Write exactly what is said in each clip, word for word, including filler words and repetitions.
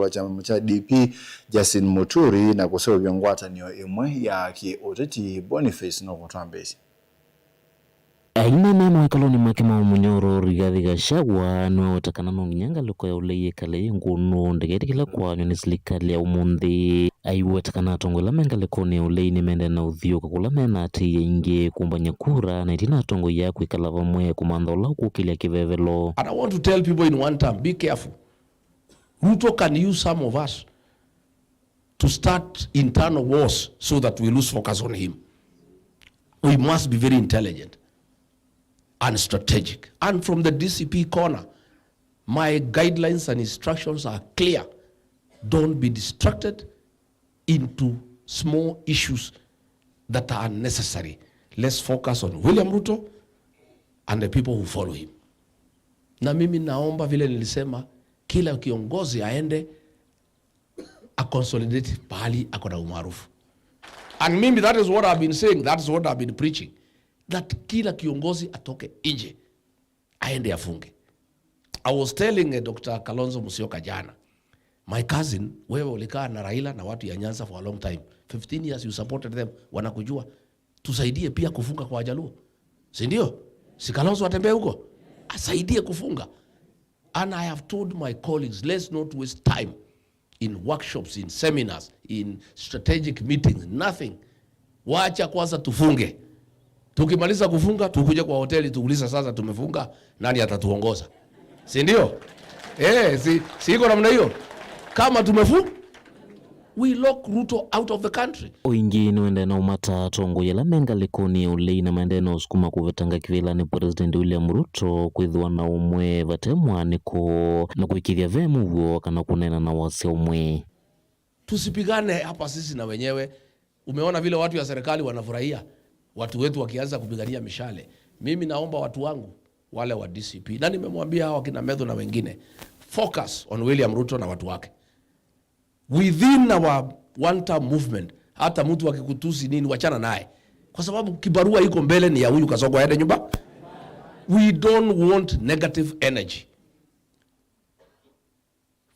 wa kyama kya D P, Justin Muturi, na kũseũvya ngwatanĩo ĩmwe ya kĩ-ũteti, Boniface Nũkũ Twambĩsye. Aineenea mawĩkalonĩ make ma ũmũnyoro, Rigathi Gachagua nĩwaweta kana no nginya ngalĩko ya ũlei yĩkale yĩ ngũnũ, ndĩketĩkĩle kwaanywa nĩ silikalĩ ya ũmũnthĩ. Aiweta kana atongoi ala me ngalĩkonĩ ya ũlei nĩmendee na ũthiũũka kũla me na atĩĩi aingĩ kũmbany'a kura na ĩtina atongoi aa kwĩkala vamwe kũmantha ũla ũkũkĩlya kĩvevelo. And I want to tell people in one term, be careful. Ruto can use some of us to start internal wars so that we lose focus on him. We must be very intelligent and strategic. And from the D C P corner, my guidelines and instructions are clear. Don't be distracted into small issues that are unnecessary. Let's focus on William Ruto and the people who follow him. Na mimi naomba, vile nilisema, kila kiongozi aende a consolidate pahali ako na umaarufu. And mimi, that is what I've been saying, that is what I've been preaching, that kila kiongozi atoke nje aende afunge. I was telling uh, Doctor Kalonzo Musyoka jana, my cousin, wewe ulikaa na Raila na watu ya Nyanza for a long time, fifteen years you supported them, wanakujua. Tusaidie pia kufunga kwa Wajaluo, si ndio? Si Kalonzo atembee huko asaidie kufunga. And I have told my colleagues, let's not waste time in workshops, in seminars, in strategic meetings, nothing. Wacha kwanza tufunge. Tukimaliza kufunga, tukuje kwa hoteli tuulize, sasa tumefunga, nani atatuongoza? Si ndio? Eh, si, si iko namna hiyo? Kama tumefu we lock Ruto out of the country. O ĩngĩ nĩwendae na ũmata atongoi ala me ngalĩkonĩ ya ũlei na maendee na ũsukuma kũvetanga kĩvĩlanĩ President William Ruto kwĩthĩwa na ũmwe vate mwaanĩko na kũĩkĩĩthya ve mũuo kana kũneena na wasya ũmwe. Tusipigane hapa sisi na wenyewe. Umeona vile watu ya serikali wanafurahia watu wetu wakianza kupigania mishale. Mimi naomba watu wangu wale wa D C P, na nimemwambia hawa kina Methu na wengine, focus on William Ruto na watu wake. Within our one term movement, hata mtu akikutusi nini, wachana naye, kwa sababu kibarua iko mbele ni ya huyu Kasongo aende nyumba. We don't want negative energy.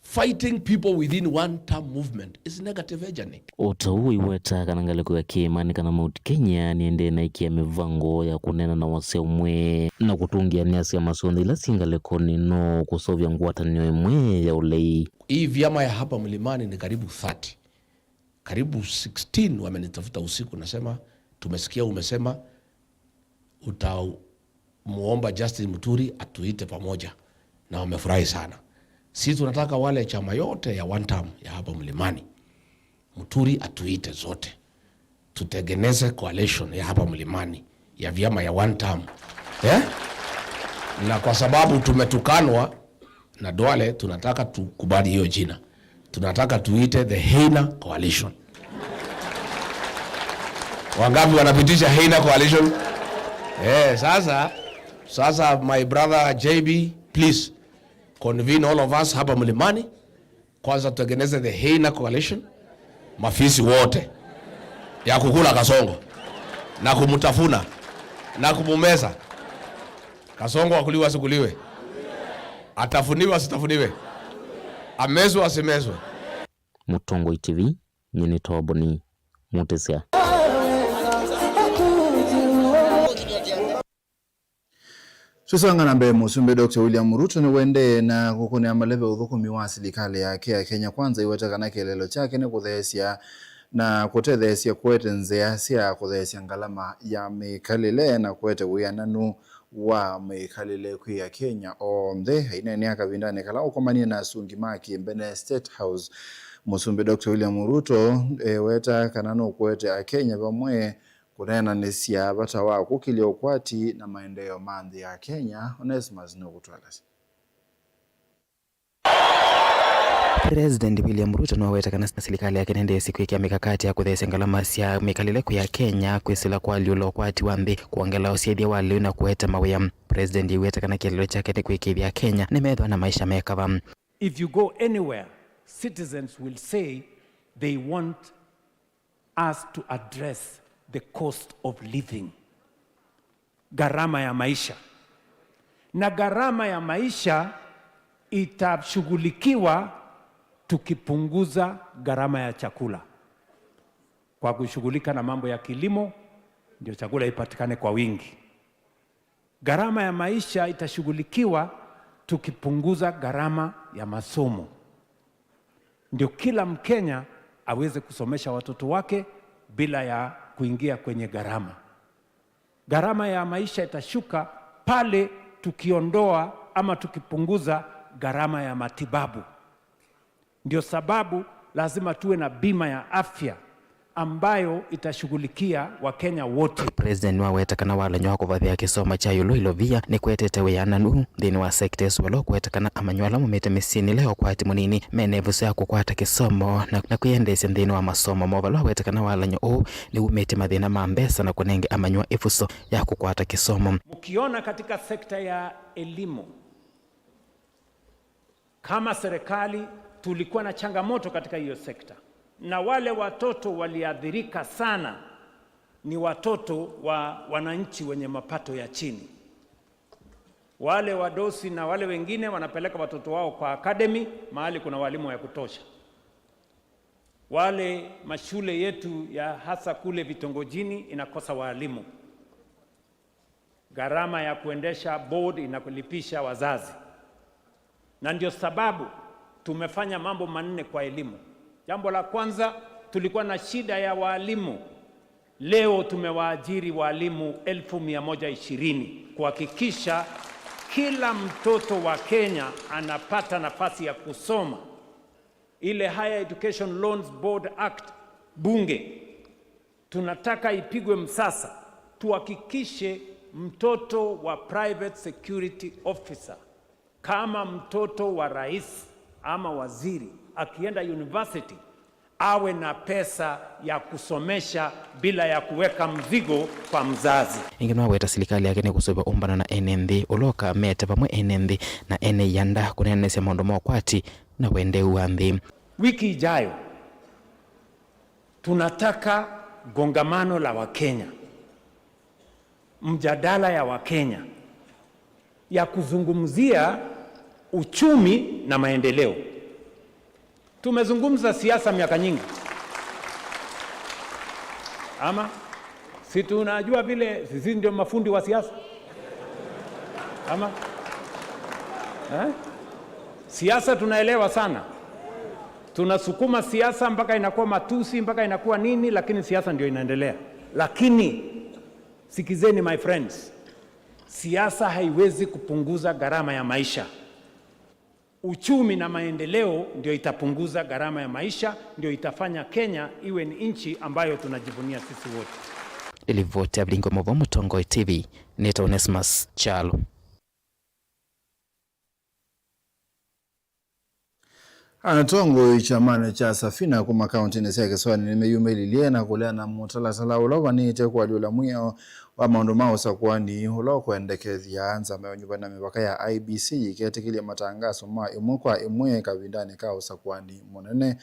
Fighting people within one term movement is negative energy. O ta ũu wĩweta kana ngalĩko ya kĩĩmanĩ kana Mount Kenya nĩendee na ĩkĩa mĩvango ya kũneena na wasya ũmwe na kũtũngĩanĩa syama syonthe ila syĩ ngalĩkonĩ no kũseũvya ngwatanĩo ĩmwe ya ũlei. Hii vyama ya hapa mlimani ni karibu thirty. Karibu sixteen wamenitafuta usiku, nasema, tumesikia umesema utamuomba Justin Muturi atuite pamoja, na wamefurahi sana. Sisi tunataka wale chama yote ya one term ya hapa mlimani, Muturi atuite zote, tutengeneze coalition ya hapa mlimani ya vyama ya one term, eh? Na kwa sababu tumetukanwa na Duale, tunataka tukubali hiyo jina. Tunataka tuite the Heina Coalition. Wangapi wanapitisha Heina Coalition? Eh, sasa, sasa my brother J B, please convene all of us hapa mlimani. Kwanza tutengeneze the Heina Coalition, mafisi wote ya kukula Kasongo na kumtafuna na kumumeza. Kasongo akuliwe asikuliwe, atafuniwe asitafuniwe, amezwe asimezwe. Mũtongoi T V, nyie nĩ Toboni Mũtĩsya. Tũsonga na mbee, Mũsumbĩ Doctor William Ruto nĩwendee na kũkũnĩa maleve ũthũkũmi wa silikalĩ yake ya Kenya Kwanza, aiweta kana kĩeleelo kyake nĩ kũtheesya na kũtetheesya kũete nzĩa sya kũtheesya ngalama ya mĩkalĩle na kũete wĩananu wa mĩkalĩle kwĩ Akenya onthe. Aineenea kavindanĩ kala ũkomanie na asungi ma kĩmbene State House, Mũsumbĩ Doctor William Ruto eweta kana nũkũete Akenya vamwe kũneenanĩsya vata wa kũkĩlya ũkwati na maendeeo ma nthĩ ya Kenya. Onesmus nũkũtũelesya. President William Ruto nĩwaweta kana silikalĩ yake nĩendeesye kwĩkĩa mikakati ya kũtheesya ngalama sya mĩkalĩle kwĩ Akenya, kwĩsĩla kũalyũla ũkwati wa nthĩ, kwongela ũsyĩthya wa lĩu na kũete mawĩa. President aiweta kana kĩeleelo kyake nĩ kwĩkĩĩthya Akenya nĩmethĩwa na maisha me kava. If you go anywhere, citizens will say they want us to address the cost of living, gharama ya maisha. Na gharama ya maisha itashughulikiwa tukipunguza gharama ya chakula kwa kushughulika na mambo ya kilimo, ndio chakula ipatikane kwa wingi. Gharama ya maisha itashughulikiwa tukipunguza gharama ya masomo, ndio kila Mkenya aweze kusomesha watoto wake bila ya kuingia kwenye gharama. Gharama ya maisha itashuka pale tukiondoa ama tukipunguza gharama ya matibabu. Ndio sababu lazima tuwe na bima ya afya ambayo itashughulikia Wakenya wote. President nĩwaweta kana walany'o wa kũvathĩa kĩsomo kya ĩũlũ ilovia nĩkũetete wĩananu nthĩnĩ wa sekta ĩsu, vala ũkũweta kana amany'o ala maumĩte mĩsyĩnĩ ĩla ya ũkwati mũnini mena ĩvuso ya kũkwata kĩsomo na, na kwĩyendeesya nthĩnĩ wa masomo moo, vala waweta kana walany'o ũũ nĩwumĩtye mathĩna ma mbesa na kũnenge amany'o ĩvuso ya kũkwata kĩsomo. Mkiona katika sekta ya elimu, kama serikali tulikuwa na changamoto katika hiyo sekta, na wale watoto waliathirika sana ni watoto wa wananchi wenye mapato ya chini. Wale wadosi na wale wengine wanapeleka watoto wao kwa academy, mahali kuna walimu ya kutosha. Wale mashule yetu ya hasa kule vitongojini inakosa walimu. Gharama ya kuendesha board inakulipisha wazazi. Na ndio sababu tumefanya mambo manne kwa elimu. Jambo la kwanza, tulikuwa na shida ya walimu. Leo tumewaajiri walimu elfu mia moja ishirini kuhakikisha kila mtoto wa Kenya anapata nafasi ya kusoma. Ile Higher Education Loans Board Act, bunge, tunataka ipigwe msasa, tuhakikishe mtoto wa private security officer, kama mtoto wa rais ama waziri, akienda university, awe na pesa ya kusomesha bila ya kuweka mzigo kwa mzazi. Ĩngĩ nĩwaweta silikalĩ yake nĩkũseũvya ũmbano na ene nthĩ, ũla ũkamete vamwe ene nthĩ na ene ianda kũneenanĩsya maũndũ ma ũkwati na ũendeeu wa nthĩ. Wiki ijayo, tunataka kongamano la Wakenya, mjadala ya Wakenya ya kuzungumzia uchumi na maendeleo. Tumezungumza siasa miaka nyingi. Ama si tunajua vile sisi ndio mafundi wa siasa? Ama eh? Siasa tunaelewa sana. Tunasukuma siasa mpaka inakuwa matusi, mpaka inakuwa nini, lakini siasa ndio inaendelea. Lakini sikizeni, my friends, siasa haiwezi kupunguza gharama ya maisha. Uchumi na maendeleo ndio itapunguza gharama ya maisha, ndio itafanya Kenya iwe ni nchi ambayo tunajivunia sisi wote. Nĩ livoti ya Vilingi wa Mauvoo, Mũtongoi T V, nĩtawa Onesmus Kyalo. Atongoi kyamanĩ kya Safina kuma kaũntĩnĩ sya Kĩsũanĩ nĩmeyumĩlilye na kũleana mũtalatala ũla ũvanĩte kũalyũla mwĩao wa maũndũ ma ũsakũani ũla ũkwendekethya nzama ya ũnyuvani na mĩvaka ya I E B C yĩketĩkĩlya matangaso ma ĩmwe kwa ĩmwe kavindanĩ ka ũsakũani mũnene.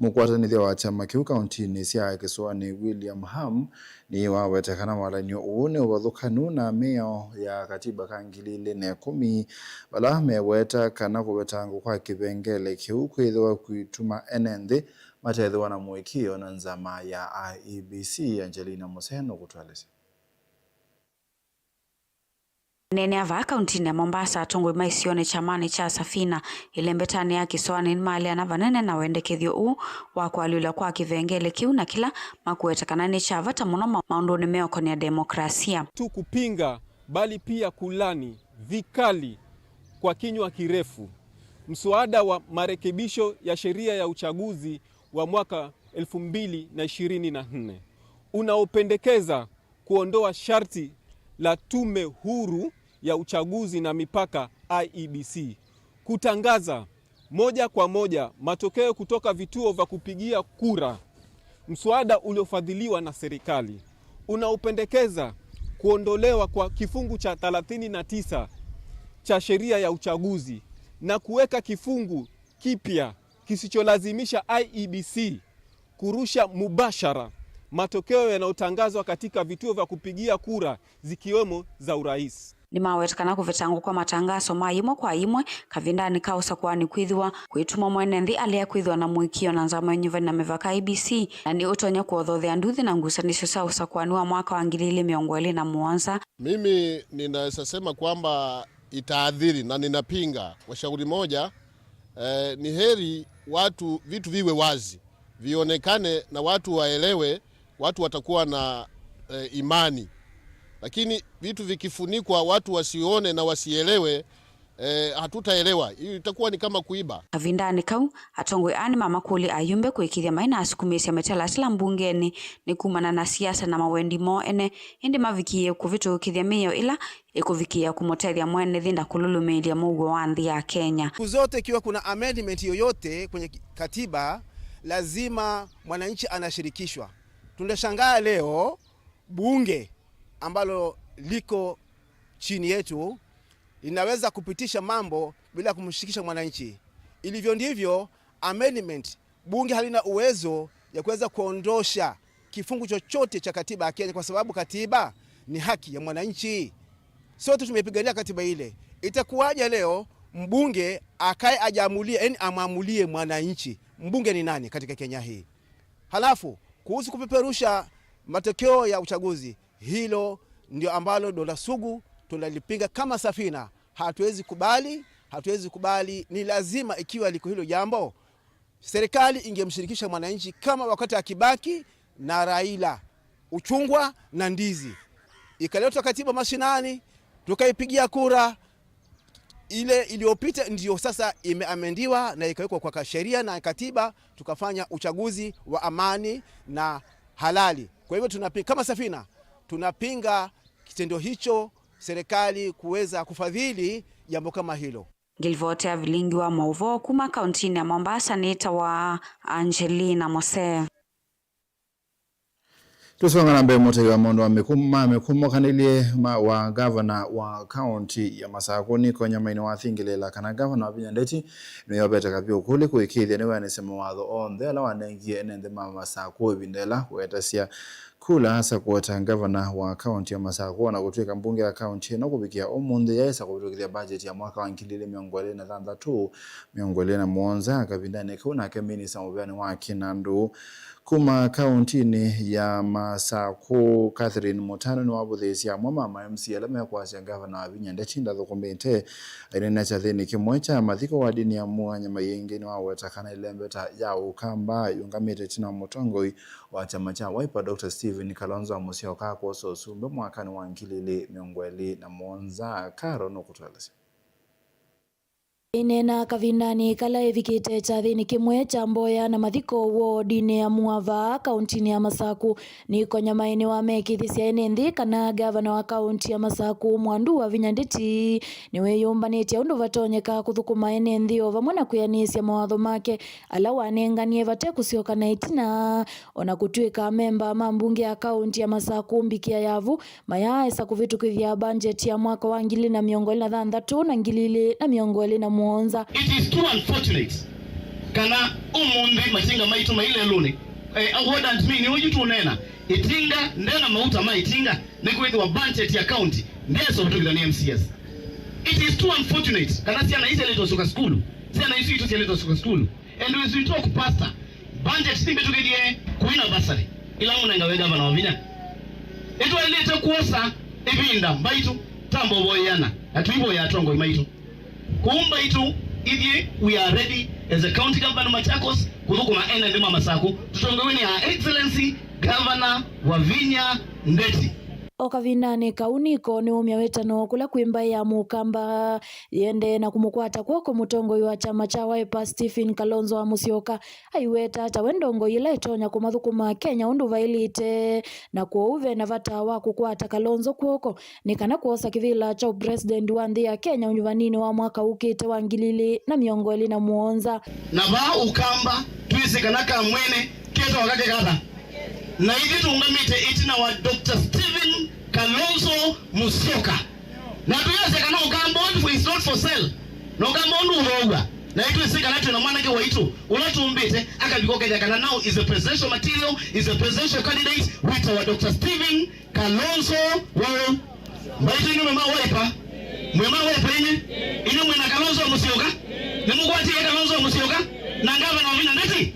Mũkwatanĩthya wa kyama kĩu kaũntĩnĩ sya Kĩsũanĩ, William Ham, nĩwawete kana walany'o ũũ nĩ ũvathũkanu na mĩao ya katiba ka ngili ilĩ na ĩkũmi, vala meweta kana kũvetangwa kwa kĩvengele kĩu kwĩthĩwa kwituma ene nthĩ matethĩwa na mũĩkĩĩo na nzama ya I E B C. Angelina Mũsee nũkũtũelesya. Neenea vaa kauntinĩ ya Mombasa, atongoi ma isionĩ kyamanĩ kya Safina ĩlembetanĩ ya Kĩsũanĩ nĩmaleana vanene na wendekethyo ũũ wa kũalyũlwa kwa kĩvengele kĩu na kĩla makũweta kana nĩ kya vata mũno ma-, maũndũnĩ meũkonea demokrasia. Tu kupinga, bali pia kulani vikali kwa kinywa kirefu mswada wa marekebisho ya sheria ya uchaguzi wa mwaka elfu mbili na ishirini na nne unaopendekeza kuondoa sharti la Tume Huru ya Uchaguzi na Mipaka, I E B C, kutangaza moja kwa moja matokeo kutoka vituo vya kupigia kura. Mswada uliofadhiliwa na serikali unaopendekeza kuondolewa kwa kifungu cha thelathini na tisa cha sheria ya uchaguzi na kuweka kifungu kipya kisicholazimisha I E B C kurusha mubashara matokeo yanayotangazwa katika vituo vya kupigia kura, zikiwemo za urais. Nĩmaweta kana kũvetangwa kwa matangaso ma yĩmwe kwa yĩmwe kavindanĩ ka ũsakũanĩ kwĩthĩwa kũituma mwene nthĩ alea kwĩthĩwa na mũĩkĩĩo na nzama ya ũnyuvani na mĩvaka, I E B C, na nĩ ũtonya kũothothea nduthi na ngusanĩsyo sya ũsakũanĩ wa mwaka wa ngili ilĩ mĩongo ĩlĩ na mũonza. Mimi ninaweza sema kwamba itaathiri na ninapinga kwa shauri moja, eh, ni heri watu, vitu viwe wazi, vionekane na watu waelewe, watu watakuwa na, eh, imani. Lakini vitu vikifunikwa, watu wasione na wasielewe, eh, hatutaelewa. Hiyo itakuwa ni kama kuiba. Kavindanĩ kau, atongoi aa nĩmamakũlya ayumbe kũĩkĩĩthya mai na asukumĩĩsya mĩtalatala mbungenĩ nĩ kumana na siasa na mawendi moo ene, ĩndĩ mavikĩĩe kũvĩtũkĩthya mĩao ĩla ĩkũvikĩĩa kũmũtethya mwene nthĩ na kũlũlũmĩĩlya mũuo wa nthĩ ya Kenya. Siku zote ikiwa kuna amendment yoyote kwenye ki-, katiba, lazima mwananchi anashirikishwa. Tunashangaa leo bunge ambalo liko chini yetu linaweza kupitisha mambo bila kumshirikisha mwananchi. Ilivyo ndivyo, amendment, bunge halina uwezo ya kuweza kuondosha kifungu chochote cha katiba ya Kenya, kwa sababu katiba ni haki ya mwananchi. Sote tumeipigania katiba ile. Itakuwaje leo mbunge akae ajaamulie, yani amwamulie mwananchi? Mbunge ni nani katika Kenya hii? Halafu, kuhusu kupeperusha matokeo ya uchaguzi, hilo ndio ambalo donda sugu tunalipinga kama Safina. Hatuwezi kubali, hatuwezi kubali. Ni lazima, ikiwa liko hilo jambo, serikali ingemshirikisha mwananchi kama wakati wa Kibaki na Raila, uchungwa na ndizi. Ikaletwa katiba mashinani, tukaipigia kura. Ile iliyopita ndiyo sasa imeamendiwa na ikawekwa kwa ka-, sheria na katiba, tukafanya uchaguzi wa amani na halali. Kwa hivyo tunapi-, kama Safina, tunapinga kitendo hicho, serikali kuweza kufadhili jambo kama hilo. Ngĩlivotea vilingi wa maũvoo kuma kauntinĩ ya Mombasa nĩtawa Angelina Mose. Tũsonga na mbee, mũtei wa maũndũ ma mĩkumo, ma mĩkumo kanĩlye ma, wa gavana wa kaunti ya Masakũ, Nick Nyamaine, wathingĩlĩĩla kana gavana Wavinya Ndeti nĩyovete kavyu ũkũlĩ kũĩkĩĩthya nĩweanĩsya mawatho onthe ala wanengie ene nthĩ ma Masakũ ĩvinda ĩla wetasya kula asa kũweta gavana wa kaunti ya Masakũ, o na kũtw'ĩka mbunge ya kaunti ĩno kũvikĩa ũmũnthĩ yaĩsa kũvĩtũkĩthya mbajeti ya mwaka wa ngili ilĩ mĩongo ĩlĩ na thanthatũ, mĩongo ĩlĩ na mũonza. Kavindanĩ kau nake minista mũvĩanĩ wa kĩnandũ kuma kauntinĩ ya Masakũ, Catherine Mũtano, nĩwavũthĩĩsye amwe ma ma M C A ala mekwasya gavana Wavinya Ndeti ndathũkũmĩte. Aineena kyathĩnĩ kĩmwe kya mathiko wadinĩ ya Mwanya Mayingi nĩwaweta kana ĩlembeta ya Ũkamba yũngamĩte ĩtina wa mũtongoi wa kyama kya Wiper, Doctor Stephen Kalonzo Musyoka kwosa ũsumbĩ mwakanĩ wa ngili ilĩ mĩongo ĩlĩ na mũonza. Karo nũkũtũelesya. Aineena kavindanĩ kala ĩvikĩte kyathĩnĩ kĩmwe kya mboya na mathiko wodinĩ ya Mwanya, kauntinĩ ya Masakũ, Nick Nyamaine nĩwamekĩthisye ene nthĩ kana gavana wa kaunti ya Masakũ, Mwandu Wavinya Ndeti, nĩwĩyũmbanĩtye ũndũ vatonyeka kũthũkũma ene nthĩ o vamwe na kwĩanĩsya mawatho make ala wanenganie vate kũsyoka na ĩtina. O na kũtw'ĩka amemba ma mbunge ya kaunti ya Masakũ mbikĩa ya vu mayaaĩsa kũvĩtũkĩthya mbanjeti ya mwaka wa ngili na mĩongo ĩlĩ na thanthatũ na ngili ilĩ na mĩongo ĩlĩ na mũonza. It is too unfortunate kana ũmũnthĩ matinga maitũ mai lelũnĩ. Eh, what does mean? Ũyu tũneena, ĩtinga ndena mauta ma ĩtinga, nĩkwĩthĩwa budget ya county ndesa ũtũkĩthwa nĩ M C As. It is too unfortunate kana syana isu syaletwa syoka sukulu, syana isu itũ syaletwa syoka sukulu. And as we talk, Pastor, budget nĩmbĩtũkĩthye kũina bursary ila mũnengawe gavana Wavinya. Nĩtwaĩlĩte kwosa ĩvinda mbaitũ tamba ũvoyeana na tũivoya atongoi maitũ. Kũu mbaitũ ithyĩ, we are ready as a county government of Machakos kũthũkũma ene nthĩ ma Masakũ tũtongoew'e nĩ Her Excellency Governor Wavinya Ndeti. O kavindanĩ kau, Nick nĩwaumya wĩtano kũla kwĩ mbaĩ ya Mũkamba yĩendee na kũmũkwata kw'oko mũtongoi wa kyama kya Wiper, Stephen Kalonzo wa Musyoka. Aiweta ta we ndongoi ĩla ĩtonya kũmathũkũma Akenya ũndũ vaĩlĩte, na kwoou ve na vata wa kũkwata Kalonzo kw'oko nĩ kana kwosa kĩvĩla kya ũpresident wa nthĩ ya Kenya ũnyuvaninĩ wa mwaka ũkĩte wa ngili ilĩ na mĩongo ĩlĩ na mũonza. Na vaa Ũkamba twĩsĩ kana ka mwene ketawa kake katha. Na ithyĩ tũũngamĩte ĩtina wa Doctor Stephen Kalonzo Musyoka. Na twĩasya kana Ũkamba ũndũ is not for sale. Na Ũkamba ũndũ ũthoow'a. Na itwĩsĩ kana twĩ na mwanake waitũ ũla tũmbĩte akavika ũkethĩa kana now is a presidential material, is a presidential candidate, wĩtawa Doctor Stephen Kalonzo wa mbaitũ inyume ma Wiper. Mwĩ ma wetho inĩ, inĩ mwĩ na Kalonzo Musyoka, nĩmũkwatie Kalonzo Musyoka na ngavana Wavinya Ndeti.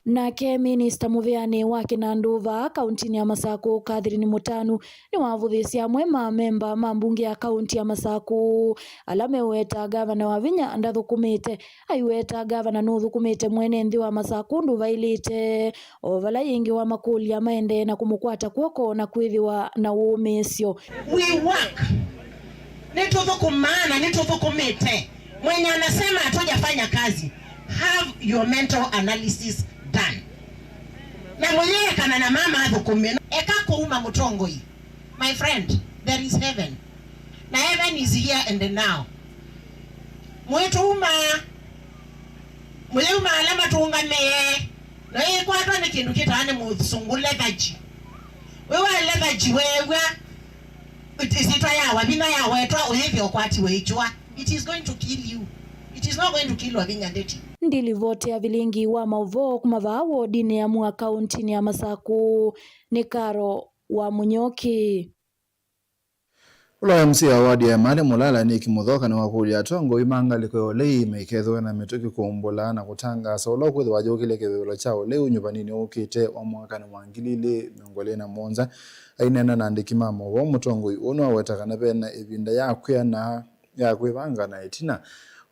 Nake minista mũvĩanĩ wa kĩnandũ vaa kauntinĩ ya Masakũ, Catherine Mũtanu, nĩwavũthĩĩsye amwe ma amemba ma mbunge ya kaunti ya Masakũ ala meũweta ngavana Wavinya ndathũkũmĩte, aiweta ngavana nũthũkũmĩte mwene nthĩ wa Masakũ ũndũ vaĩlĩte, o vala yĩngĩ wamakũlya maendee na kũmũkwata kw'oko na kwĩthĩwa na wũmĩĩsyo. We work. Nĩtũthũkũmaa na nĩtũthũkũmĩte. Mwenye anasema hatujafanya kazi, have your mental analysis done. Na mũyĩekana na mama athũkũme. Eka kũuma mũtongoi. My friend, there is heaven. Na heaven is here and now. Mwĩtũuma, mũyĩuma ala matũngamĩe. Na ĩkwatwa nĩ kĩndũ kĩtaa nĩ mũsũngũ lethargy. Wĩwa lethargy weew'a ĩsyĩtwa ya Wavinya yawetwa ũyĩthĩa ũkwatiwe ĩkyũa. It is going to kill you. It is not going to kill Wavinya Ndeti. Ndilivoti ya vilingi wa maũvoo kuma vaa wodinĩ ya Mua kauntinĩ ya Masakũ nĩ Karo wa Mũnyoki. Ũla wa M C A wa ward ya Emali Mulala, Nick Muthoka, nĩwakũlya atongoi ma ngalĩko ya ũlei maikethĩwe na mĩtũkĩ kumbũla na kũtangaasa ũla ũkwĩthĩwa ayũkĩlya kĩvevelo kya ũlei ũnyuvaninĩ ũkĩte wa mwakanĩ wa ngili ilĩ mĩongo ĩlĩ na mũonza. Aineena na andĩki ma maũvoo, mũtongoi ũũ nĩwaweta kana ve na ĩvinda ya kwĩana ya kwĩvanga na ĩtina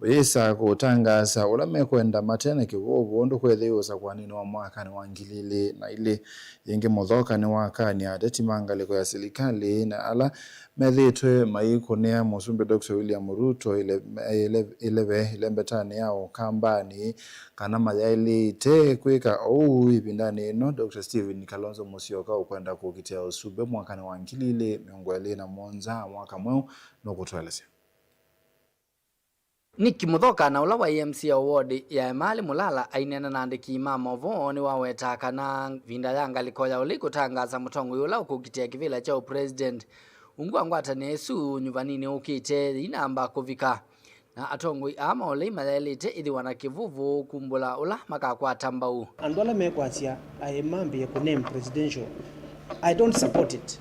ũyĩsa kũtangaasa ũla mekwenda mate na kĩvũvũ ũndũ kwĩthĩwa ũsakũaninĩ wa mwakanĩ wa ngili ilĩ na ilĩ. Yĩngĩ, Muthoka nĩwakany'a ateti ma ngalĩko ya silikalĩ na ala methĩĩtwe mayĩkũnĩa Mũsumbĩ Doctor William Ruto ĩle-, ĩle-, ĩleve ĩlembetanĩ ya Ũkambanĩ kana mayaĩlĩte kwĩka ũu ĩvindanĩ ĩno Doctor Stephen Kalonzo Musyoka ũkwenda kũkitĩa ũsumbĩ mwakanĩ wa ngili ilĩ mĩongo ĩlĩ na mũonza, mwaka mweũ, nũkũtũelesya. Nick Muthoka, na ũla waĩ M C A wa ward ya Emali Mulala, aineena na andĩki ma maũvoo nĩwawetaa kana ĩvinda ya ngalĩko ya ũlei kũtangaasa mũtongoi ũla ũkũkitĩa kĩvĩla kya ũpresident ungu wa ngwatanĩo ĩsu nyuvaninĩ ũkĩte yĩinamba kũvika. Na atongoi aa ma ũlei mayaĩlĩte ĩthĩwa na kĩvũvũ kumbũla ũla makakwata mbau. Andũ ala mekwasya aĩ mambĩĩe kũname presidential, I don't support it.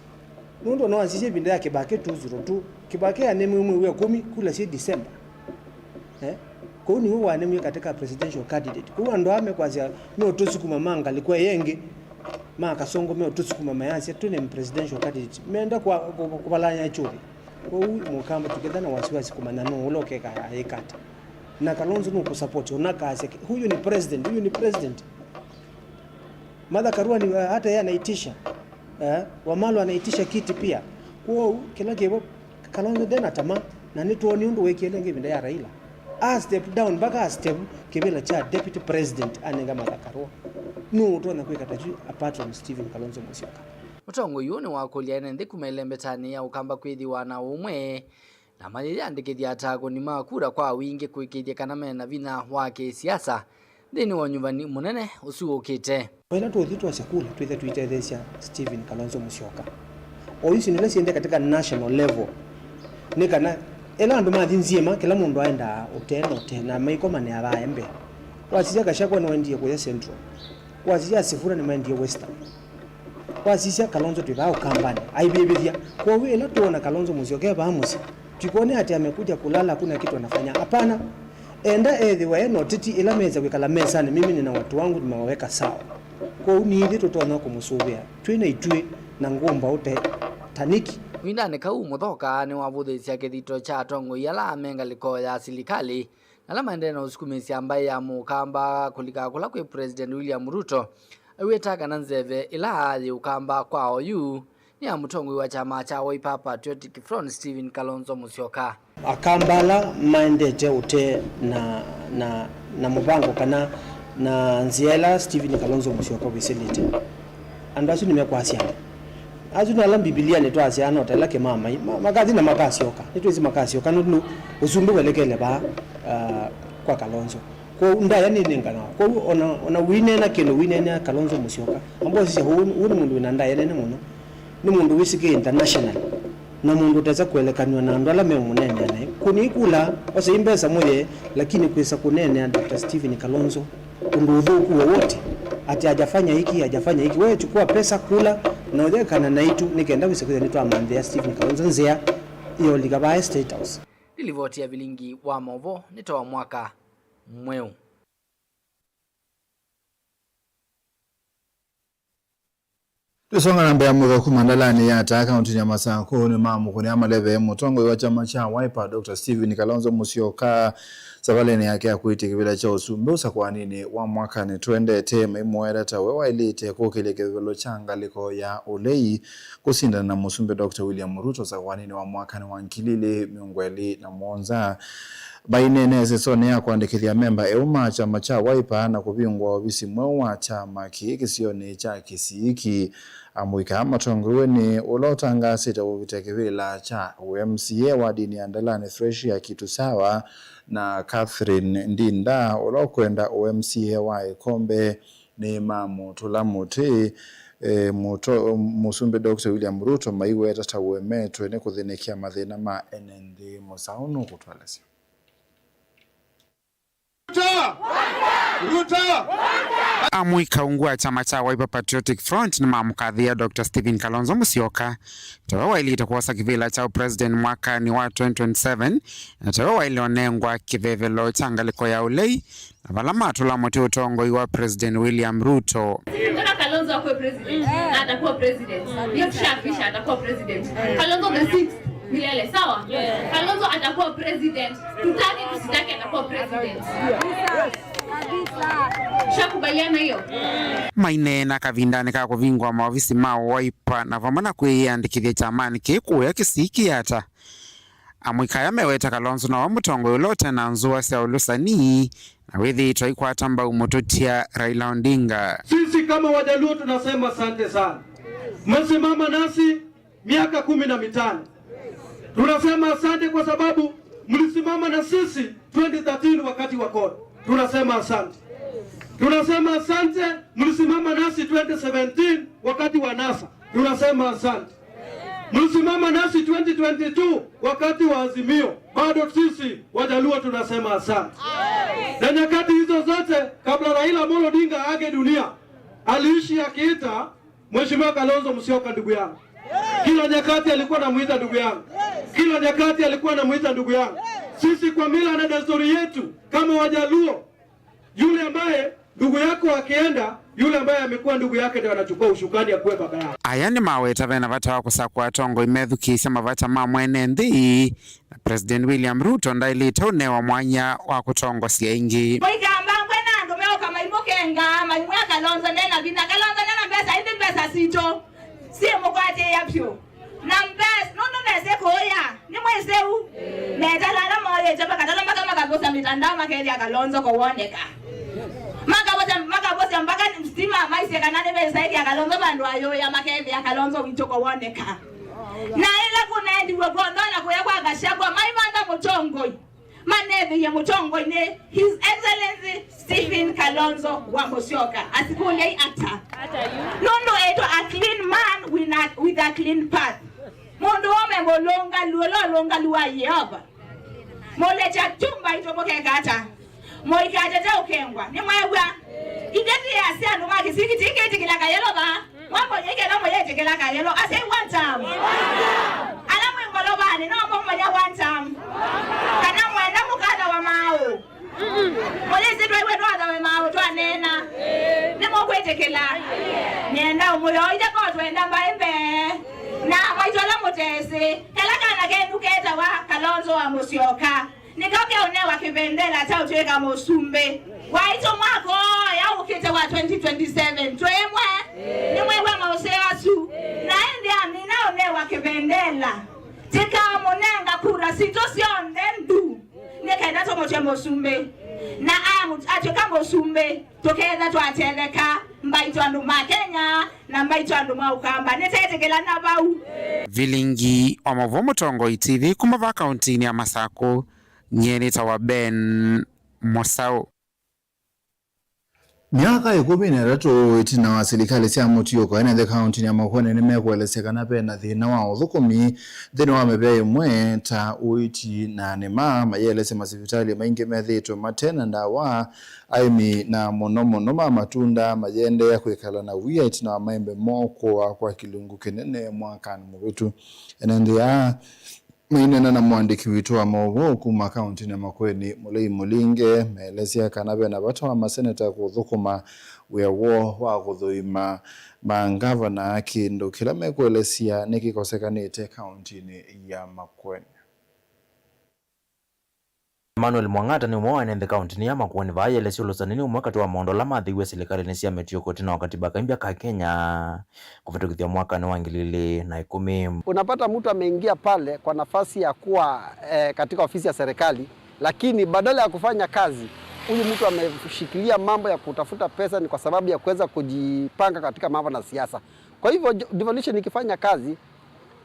Nũndũ ona wasisya ĩvinda ya Kĩbakĩ two zero two, Kĩbakĩ anemwe mwei wa ĩkũmi, kula syĩ December. Eh? Kũu nĩw'o wanemwie katĩ ka presidential candidate. Kũu andũ aa mekwasya meũtũsukuma ma ngalĩko ĩyo ĩngĩ, ma Kasongo meũtũsukuma mayasya twĩ na presidential candidate. Meenda kwa-, kũ-, kũvalany'a kĩũthĩ. Kwoou Mũkamba tũketha na wasiwasi kũmanya nũũ ũla ũkeka ayĩka ata. Na Kalonzo nũkũsupport, ũna akasya, "Huyu ni president, huyu ni president." Martha Karua ni, hata yeye anaitisha. Eh, Wamalwa anaitisha kiti pia. Kwoou kĩla kĩvo, Kalonzo ndena tama, na nĩtwonie ũndũ weekie ĩngĩ ĩvinda ya Raila. A step down, mpaka a step kĩvĩla kya deputy president anenga Martha Karua. Nũũ ũtonya kwĩka ta kyu apart from Stephen Kalonzo Musyoka? Mũtongoi ũũ nĩwakũlya ene nthĩ kuma ĩlembetanĩ ya Ũkamba kwĩthĩwa na ũmwe, na mayĩyandĩkĩthya atakũni ma kura kwa wingĩ kũĩkĩĩthya kana me na vinya wa kĩsiasa nthĩnĩ wa ũnyuvani mũnene ũsu ũkĩte. O ĩla tũũthi twasya kula, twĩthe tũitetheesya Stephen Kalonzo Musyoka. O isu nĩla siendee katika national level. Nĩ kana ĩla andũ mathi nzyĩma, kĩla mũndũ aendaa ũtee na ũtee, na maikomanĩa vaa mbee. Wasisya Gachagua nĩwaendie kũya Central. Wasisya Sifuna nĩmaendie Western. Wasisya Kalonzo twĩ vaa Ũkambanĩ, aivĩvĩthya. Kwoou ĩla tũona Kalonzo Musyoka e vaa mũsyĩ, tukwone ati amekuja kulala, hakuna kitu anafanya. Hapana. Enda ethĩwa e na ũteti ĩla mesa kwĩkala mesanĩ, mimi nina watu wangu nimewaweka sawa. Kwoou nithyĩ tũtonya kũmũsũvĩa twĩ na itwĩ na ngũmbaũ ta, ta Nick. Kavindanĩ kau, Mũthoka nĩwavũthĩĩsya kĩthito kya atongoi ala me ngalĩko ya silikalĩ na ala maendee na ũsukumĩĩsya mbaĩ ya Mũkamba kũlika kũla kwĩ President William Ruto, aiweta kana nzeve ĩla yĩ Ũkamba kwa oyu nĩ ya mũtongoi wa kyama kya Wiper Patriotic Front, Stephen Kalonzo Musyoka. Akamba ala maendete ũtee na, na, na mũvango kana na nzĩa ĩla Stephen Kalonzo Musyoka wĩsĩlĩte, andũ asu nĩmekwasya. Asu nĩ ala Mbivilianĩ twasyaa no ta ĩla kĩmamai, ma-, makathi na makasyoka. Nĩtwĩsĩ makasyoka nũndũ ũsumbĩ welekele vaa, ah, kwa Kalonzo. Kwoou ndaĩa nĩnenganawa. Kwoou ona, ona ũineena kĩndũ ũineenea Kalonzo Musyoka, amba ũsisya ũũ, ũũ nĩ mũndũ wĩna ndaĩa nene mũno. Nĩ mũndũ wĩsĩkĩe international, na mũndũ ũtesa kũelekanw'a na andũ ala meũmũneenea naĩ. Kũnĩ kula, osei mbesa mũyee, lakini kwĩsa kũneenea Doctor Stephen Kalonzo ũndũ ũthũku wowote, ati hajafanya hiki, hajafanya hiki. Wewe chukua pesa, kula, na ũyekana naitũ, nĩ kenda wĩse kwĩthĩa nĩtwamanthĩa Stephen Kalonzo nzĩa ya ũlika vaa State House. Ĩ livoti ya vilingi wa maũvoo nĩ ta wa mwaka mweũ. Tũsonga na mbee, amũika kuma ndalanĩ ya Ata kaũntĩnĩ ya Masakũ nĩmamũkũnĩa maleve mũtongoi wa kyama kya Wiper, Doctor Stephen Kalonzo Musyoka, savalĩnĩ yake ya kwĩtya kĩvĩla kya ũsumbĩ ũsakũanĩnĩ wa mwakanĩ twendete, maimũweta ta we waĩlĩte kũkĩlya kĩvevelo kya ngalĩko ya ũlei kũsindana na mũsumbĩ Doctor William Ruto ũsakũanĩnĩ wa mwakanĩ wa ngili ilĩ mĩongo ĩlĩ na mũonza. Maineena ĩsesonĩ ya kũandĩkĩthya amemba eũ ma kyama kya Wiper na kũvingũa ovisi mweũ wa kyama kĩĩ kĩsionĩ kya Kĩsiiki. Amũika matongoew'e nĩ ũla ũtangaasĩte kũvĩtya kĩvĩla kya ũ M C A wadinĩ ya Ndalani, Freshia Kitusawa, na Catherine Ndinda, ũla ũkwenda ũ M C A wa ĩkombe. Nĩmamũtũla mũtĩ, eh, mũto-, Mũsumbĩ Doctor William Ruto maiweta ta ũemetwe nĩ kũthĩnĩkĩa mathĩna ma ene nthĩ. Mũsaũ nũkũtũelesya. Ruto! Ruto! Amũika ungu wa kyama kya Wiper Patriotic Front nĩmamũkathĩĩa Doctor Stephen Kalonzo Musyoka tawe waĩlĩte kwosa kĩvĩla kya ũpresident mwakanĩ wa twenty twenty-seven, na tawe waĩle ũnengwa kĩvevelo kya ngalĩko ya ũlei, na vala matũla mũtĩ ũtongoi wa President William Ruto. Tunataka Kalonzo akuwe president. Na atakuwa president. Hiyo tushahakikisha atakuwa president. Kalonzo the sixth. Milele, sawa? Kalonzo atakuwa president. Tutake, tusitake, atakuwa president. Shakubaliana hiyo? Maineena kavindanĩ ka kũvingũa maovisi ma Wiper na vamwe na kwĩyĩandĩkĩthya kyamanĩ kĩĩ kũya Kĩsiiki Ata, amũika aya meweta Kalonzo nowe mũtongoi ũla ũte na nzũa sya ũlũsani na wĩthĩĩtwe aikwata mbau mũtũtia Raila Odinga. Sisi kama Wajaluo tunasema asante sana. Mmesimama nasi miaka kumi na mitano. Tunasema asante kwa sababu mlisimama na sisi twenty thirteen wakati wa kod. Tunasema asante. Tunasema asante, mlisimama nasi twenty seventeen wakati wa nasa. Tunasema asante. Mlisimama nasi twenty twenty-two wakati wa Azimio. Bado sisi Wajaluo tunasema asante. Na nyakati hizo zote, kabla Raila Amolo Odinga aage dunia, aliishi akiita Mheshimiwa Kalonzo Musyoka ndugu yangu. Kila nyakati alikuwa anamuita ndugu yangu. Kila nyakati alikuwa anamuita ndugu yangu. Sisi kwa mila na desturi yetu kama Wajaluo, yule ambaye ndugu yako akienda, yule ambaye amekuwa ndugu yake ndio anachukua ushukani ya kuwe baba yake. Aya nĩmaweta vena vata wa kũsakũa atongoi methukĩĩsya mavata ma mwene nthĩ. Na President William Ruto ndaĩlĩte ũnewa mwanya wa kũtongosya ĩngĩ. Mũikambangwe na andũ meũka maimũkenga, maimwĩa Kalonzo ndena vinya, Kalonzo ndena mbesa, ĩndĩ mbesa sitũ syĩmũkwatĩĩa vyũ. Na mbesa, nũndũ mesĩ kũũya, nĩ mwĩsĩ ũu? Metala ala moyĩte makatala mpaka makavũsya mitandao makethĩa Kalonzo kowoneka. Makavũsya, makavũsya mpaka stima maisye kana nĩvesaidia Kalonzo vandũ ayũya makethĩa Kalonzo witũ kowoneka. Na ĩla kũnaendiw'e kwondũ na kũya kwa Gachagua, maivanda mũtongoi, manethĩie mũtongoi nĩ His Excellency Stephen Kalonzo wa Musyoka. Asikũlyai ata? Nũndũ ĩtwa a clean man with a, with a clean path. Mũndũ ũme mũlũngalu, ũla ũlũngalu wa Yeova. Mũlekya kyumba itũ mũkeka ata? Mũikatete ũkengwa. Nĩmwew'a? Ithyĩ tĩ asi andũ ma kĩsikiti kĩtĩkĩla kayelo vaa. Mwambonya ikenda mũyĩtĩkĩla kayelo. Asyai one term. Ala mwĩ ngolovanĩ, no mũmanya one term. Kana mwenda mũkathawa maũ. Mũyĩsĩ twaiwe twathawe maũ twaneena. Nĩmũkwĩtĩkĩla? Nĩenda ũmũyoithya ko twenda mbaĩ mbee. Na maitũ ala mũtesĩ, kala kana kenyu ketawa Kalonzo wa Musyoka. Nĩkau keũnewa kĩvendela kya ũtw'ĩka mũsumbĩ waitũ mwaka ũũ ũkĩte wa twenty twenty-seven. Twĩ ĩmwe? Nĩmwĩw'a maũseo asu? Na ĩndĩ amina ũnewa kĩvendela, tĩkamũnenga kura sitũ syonthe ndu, nĩ kenda tũmũtw'e mũsumbĩ. Na amũ-, atw'ĩka mũsumbĩ, tũketha twatetheka, mbaitũ andũ ma Kenya, na mbaitũ andũ ma Ũkamba. Nĩtetĩkĩlana vau. Vilingi wa maũvoo Mũtongoi T V kuma vaa kauntinĩ ya Masakũ. Nyie nĩtawa Ben Mũsaũ. Myaka ĩkũmi na ĩtatũ ĩtina wa silikalĩ sya mũtiũko ene nthĩ kaũntĩnĩ ya Makueni nĩmekũelesya kana ve na thĩna wa ũthũkũmi nthĩnĩ wa mĩvĩa ĩmwe ta ũiiti na nĩma, mayĩelesya masivitalĩ maingĩ methĩĩtwe mate na ndawa, aĩmi na mũno mũno ma matunda mayĩendeea kwĩkala na wia ĩtina wa maembe moo kũaa kwa kĩlungu kĩnene mwakanĩ mũvĩtu. Ene nthĩ aa Maineena na mũandĩki witũ wa maũvoo kuma kaũntĩnĩ ya Makueni, Mũlei Mũlinge, meelesya kana ve na vata wa maseneta kũthũkũma wĩa woo wa kũthũima mangavana, kĩndũ kĩla mekũelesya nĩkĩkosekanĩte kaũntĩnĩ ya Makueni. Emmanuel Mwang'ata nĩ ũmwe wa ene nthĩ kaũntĩnĩ ya Makueni vaa yelesya ũlũsani nĩ ũmwe katĩ wa maũndũ ala mathĩiwe silikalĩnĩ sya mĩtiũko ĩtina wa katiba kaimbya ka Kenya kũvĩtũkĩthya mwakanĩ wa ngili ilĩ na ĩkũmi. Unapata mtu ameingia pale kwa nafasi ya kuwa, eh, katika ofisi ya serikali, lakini badala ya kufanya kazi, huyu mtu ameshikilia mambo ya kutafuta pesa ni kwa sababu ya kuweza kujipanga katika mambo na siasa. Kwa hivyo, jo-, devolution ikifanya kazi,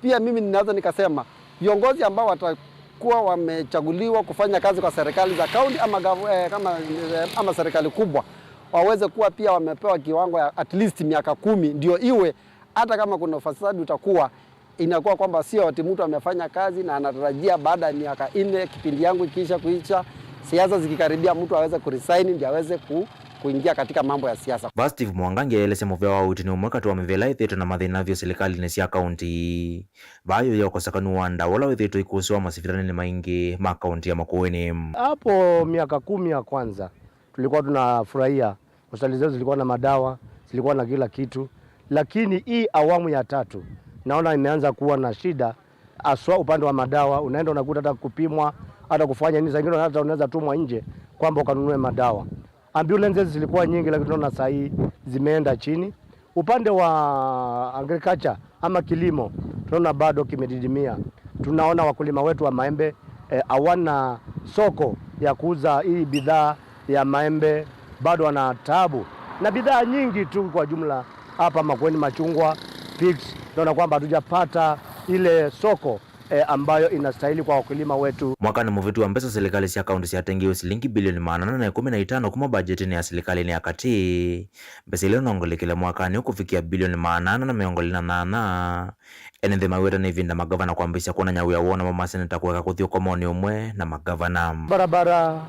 pia mimi ninaweza nikasema viongozi ambao watakuwa wamechaguliwa kufanya kazi kwa serikali za kaunti ama gav-, eh, kama, eh, ama serikali kubwa waweze kuwa pia wamepewa kiwango ya at least miaka kumi, ndio iwe hata kama kuna ufisadi utakuwa, inakuwa kwamba sio ati mtu amefanya kazi na anatarajia baada ya miaka nne, kipindi yangu ikiisha kuisha, siasa zikikaribia, mtu aweze kuresign ndio aweze ku-, kuingia katika mambo ya siasa. Vaa Steve Mwangangi aelesya mũvea wa ũiiti nĩ ũmwe katĩ wa mĩvĩa ĩla ĩthĩĩtwe na mathĩna vyũ silikalĩnĩ sya kaũntĩ. Vaa yo ya ũkosekanu wa ndawa ũla wĩthĩĩtwe ũikũsĩwa masivitalĩnĩ maingĩ ma kaũntĩ ya Makueni. Hapo miaka kumi ya kwanza tulikuwa tunafurahia, hospitali zetu zilikuwa na madawa, zilikuwa na kila kitu, lakini hii awamu ya tatu naona imeanza kuwa na shida, haswa upande wa madawa. Unaenda unakuta hata kupimwa, hata kufanya nini, saa ingine hata unaweza tumwa nje kwamba ukanunue madawa. Ambulances zilikuwa nyingi, lakini tunaona saa hii zimeenda chini. Upande wa agriculture ama kilimo, tunaona bado kimedidimia. Tunaona wakulima wetu wa maembe, eh, hawana soko ya kuuza hii bidhaa ya maembe, bado wana taabu na bidhaa nyingi tu kwa jumla hapa Makueni, machungwa, figs, tunaona kwamba hatujapata ile soko eh, ambayo inastahili kwa wakulima wetu. Mwakanĩ mũvĩtu wa mbesa, silikalĩ sya kaũntĩ syatengiwe silingi bilioni maana ana na ĩkũmi na itano kuma mbajetinĩ ya silikalĩnĩ ya katĩ. Mbesa ila inongelekele mwakanĩ ũũ kũvikĩa bilioni maana ana na mĩongo ĩlĩ na nyanya. Ene nthĩ maweta nĩ ĩvinda magavana kwambĩĩsya kwonany'a wĩa woo, namo maseneta kũeka kũthi ũkomonĩ ũmwe na magavana. Barabara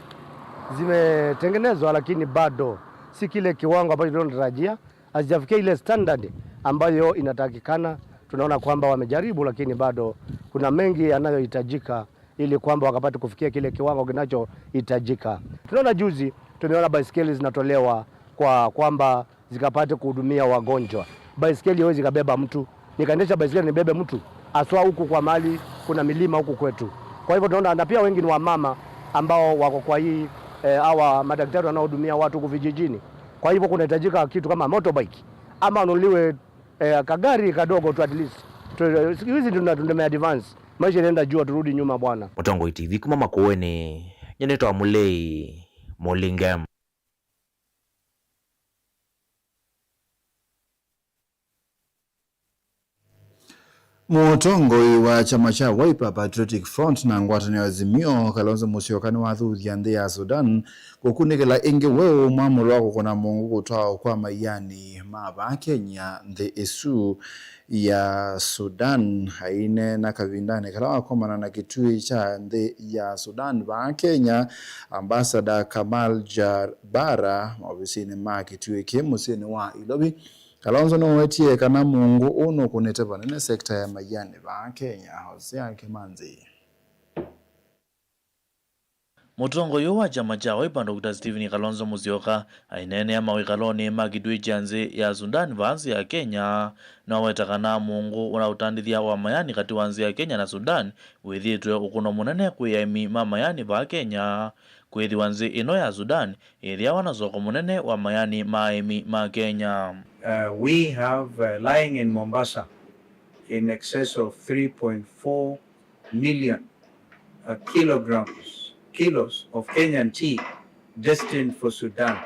zimetengenezwa, lakini bado si kile kiwango ambacho tunatarajia. Hazijafikia ile standard ambayo inatakikana. Tunaona kwamba wamejaribu, lakini bado kuna mengi yanayohitajika ili kwamba wakapate kufikia kile kiwango kinachohitajika. Tunaona juzi tumeona baiskeli zinatolewa kwa kwamba zikapate kuhudumia wagonjwa. Baiskeli haiwezi ikabeba mtu, nikaendesha baiskeli nibebe mtu, haswa huku kwa mahali kuna milima huku kwetu. Kwa hivyo tunaona, na pia wengi ni wamama ambao wako kwa hii, eh, hawa madaktari wanaohudumia watu huku vijijini. Kwa hivyo kunahitajika kitu kama motorbike ama anunuliwe, eh, kagari kadogo tu at least. Tu-, siku hizi tuna-, tunatumia advance. Maisha inaenda juu, turudi nyuma bwana. Mũtongoi T V kuma Makueni, nyie nĩtawa Mũlei Mũlinge. Mũtongoi wa kyama kya Wiper Patriotic Front na ngwatanĩo ya Azimio, Kalonzo Musyoka, nĩwathuthya nthĩ ya Sudan kũkunĩkĩla ĩngĩ weũ mwamũlo wa kũkũna mũngũ kũtwawa kwa maiani ma vaa Kenya nthĩ ĩsu ya Sudan. Aineena kavindanĩ kala wakomana na kĩtuĩ kya nthĩ ya Sudan vaa Kenya, Ambassador Kamal Jabara, maovisinĩ ma kĩtuĩ kĩĩ mũsyĩnĩ wa Ilovi, Kalonzo nĩwetie kana mũngũ ũũ nũkũnĩte vanene sekta ya maiani vaa Kenya. Hosea Kimanzi. Mũtongoi ũũ wa kyama kya Wiper, Doctor Stephen Kalonzo Musyoka, aineenea mawĩkalonĩ ma kĩtuĩ kya nzĩ ya Sudan vaa nzĩ ya Kenya, nĩwaweta kana mũngũ ũla ũtandĩthya wa mayani katĩ wa nzĩ ya Kenya na Sudan wĩthĩĩtwe ũkũno mũnene kwĩ aĩmi ma mayani vaa Kenya, kwĩthĩwa nzĩ ĩno ya Sudan ĩthĩawa na soko mũnene wa mayani ma aĩmi ma Kenya. Uh, we have, uh, lying in Mombasa in excess of three point four million, uh, kilograms, kilos of Kenyan tea destined for Sudan,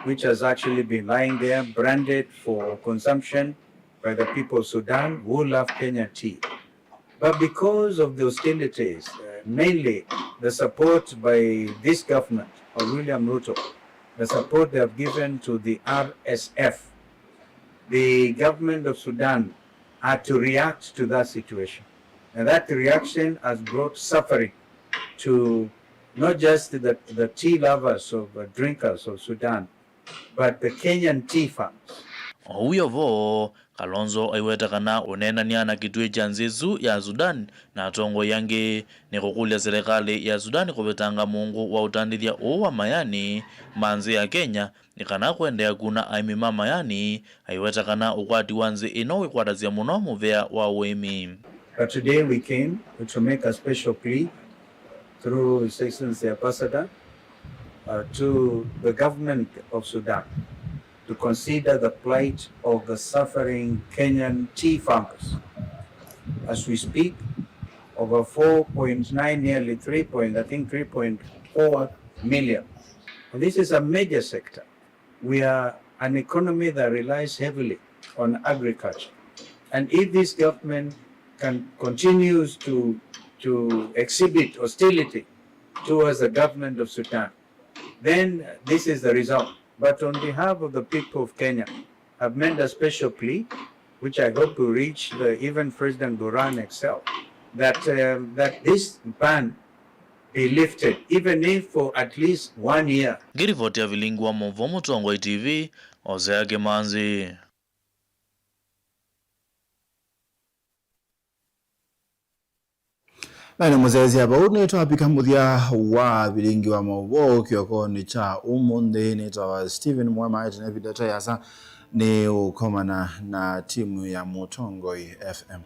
which has actually been lying there, branded for consumption by the people of Sudan who love Kenyan tea. But because of the hostilities, uh, mainly the support by this government of William Ruto, the support they have given to the R S F, the government of Sudan had to react to that situation. And that reaction has brought suffering to not just the, the tea lovers of, uh, drinkers of Sudan, but the Kenyan tea farms. O wĩ o vo, Kalonzo aiweta kana ũneenany'a na kĩtuĩ kya nzĩ ĩsu ya Sudan na atongoi angĩ nĩ kũkũlya selekalĩ ya Sudan kũvetanga mũũngũ wa ũtandĩthya ũũ wa mayani ma nzĩ ya Kenya nĩ kana kũendeea kuna aĩmi ma mayani, aiweta kana ũkwati wa nzĩ ĩno wĩkwatasya mũno mũvea wa ũĩmi. But today we came to make a special plea through His Excellency Ambassador, uh, to the government of Sudan to consider the plight of the suffering Kenyan tea farmers. As we speak, over four point nine, nearly three point, I think three point four million. And this is a major sector. We are an economy that relies heavily on agriculture. And if this government can continues to, to exhibit hostility towards the government of Sudan, then this is the result. But on behalf of the people of Kenya, I've made a special plea, which I hope will reach the, even President Burhan himself, that, um, that this ban be lifted, even if for at least one year. Ngĩrivoti ya vilingi wa maũvoo Mũtongoi T V, Hosea Kĩmanzi. Na nĩ mũsyaĩĩsya vau nĩtwavika mũthya wa vilingi wa maũvoo kĩokonĩ kya ũmũnthĩ. Nĩtawa Stephen Mwema, ĩtina ĩvinda ta yasa nĩ ũkomana na timu ya Mũtongoi F M.